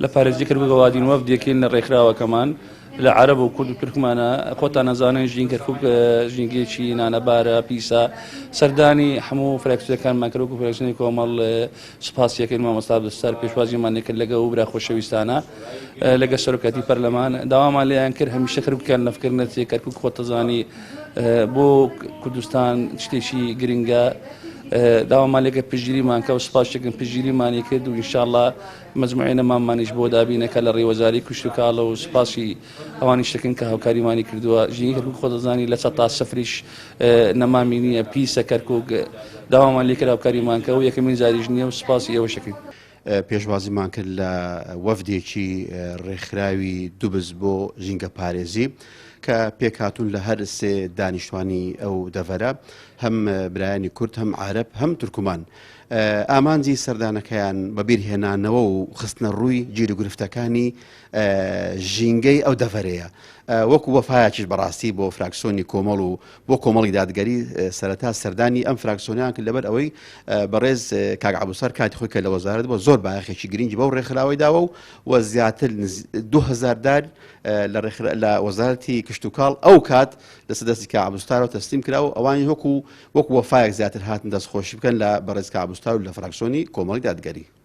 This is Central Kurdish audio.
لە پارێزگەی کەرکوک وادین وەفدێکین لە ڕێکخراوەکەمان لە عەرەب و کورد و تورکمانە، خۆتان ئەزانن ژین کەرکوک ژینگەیەکی نانەبارە پیسە، سەردانی هەموو فراکسیۆنەکانمان کرد وەکو فراکسیۆنی کۆمەڵ سوپاسی ئەکەین مامۆستا عەبدولستار پێشوازیمان لێکرد لەگە و برا خۆشەویستانە لەگە سەرۆکاتی پەرلەمان داوامان لێیان کرد هەمیشە کەرکوکیان لەفکر نەچێ کەرکوک خۆتەزانی بۆ کوردستان شتێکی گرنگە داوامان لێکرد پشتگیریمان کە و سوپاسیەکەم پشتگیریمانی کرد و ئینشاءاللە مەجموعەی نەماممانیش بۆ دابینەکە لە ڕێی وەزاری کشتوکاڵە و سوپاسی ئەوانیش دەکەین کە هاوکاریمانی کردووە. ژینگەی کەرکوک خۆت دەزانی لە سەتا سفریش نەمامی نییە، پیسە کەرکوک، داوامان لێکرد هاوکاریمان کە و یەکەمین جاریش نییە و سوپاسی ئێوەش دەکەین. پێشوازیمان کرد لە وەفدێکی ڕێکخراوی دوبز بۆ ژینگەپارێزی کە پێکهاتوون لە هەر سێ دانیشتوانی ئەو دەڤەرە هەم برایانی کورد هەم عەرەب هەم تورکمان. ئامانجی سەردانەکەیان بەبیرهێنانەوە و خستنەڕووی گیروگرفتەکانی ژینگەی ئەو دەڤەرەیە. وەکو وەفایەکیش بەڕاستی بۆ فراکسۆنی کۆمەڵ و بۆ کۆمەڵی دادگەری سەرەتا سەردانی ئەم فراکسۆنیان کرد لەبەر ئەوەی بەڕێز کاک عەبدولستار کاتی خۆی کە لە وەزارەت بووە زۆر بایەخێکی گرنگی بەو ڕێکخراوەی داوە و و زیاتر 2000 دار لە لە وەزارەتی کشتوکاڵ ئەو کات لەسەر دەستی کاک عەبدولستارەوە تەسلیم کرا و ئەوانی وەکو وەکو وەفایەک زیاتر هاتن دەستخۆشی بکەن لە بەڕێز کاک عەبدولستار و لە فراکسۆنی کۆمەڵی دادگەری.